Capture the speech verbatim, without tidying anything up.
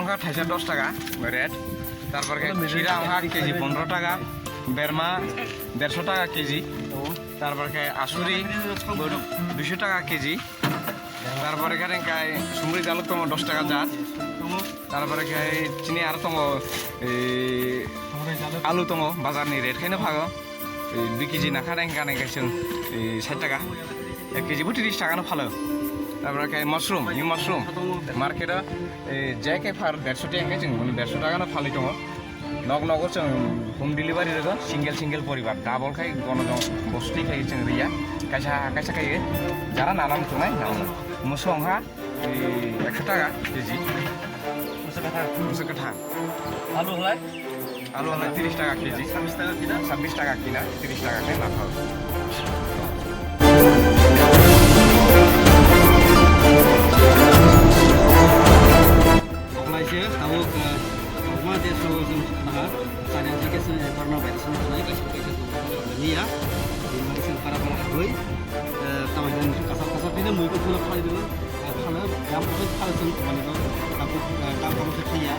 Wngkha thaisa dos taka rate, tarpor khe khira wngkha keji pondro taka, berma dersho taka keji, tarpor khe asuri duisho taka keji, tarpor khe rengkai sumri jaluk tongo dos taka jat, tarpor khe chini aro tongo, eh, alu tongo, bazar ni rate khaino phago. Eh, dui keji nakha rengka nengka chwng, eh, sait taka. Ek keji bo tris taka no phalo. Tarpore khe mushroom, ni mushroom. Market o, eh, je khe phar dersho taka khe chwng, mane dersho taka no phalwi tongo. Nok nogo chwng home delivery rwgo, single single poribar. Double khai gono jong bosti khai chwng riya. Kaisa, kaisa khai jara nana muchungnai, nana. Muso wngkha, eh, ekso taka keji. Muso kwthang. Muso kwthang. Alu halai? Alu halai tris taka keji. Sabbish taka kina? Sabbish taka kina, tris taka khe nathok. Halai se, tabuk, eh, ma de so jung naha, sanya se kesa, eh, corona virus no nai, kaisa kaisa jung niya. Ini mungkin para para habui, eh, tama jung kasar kasar pina mui ko pula khalai dulu. Khana, dam ko khalai jung, mani ko, dam ko, eh, dam ko khalai ya.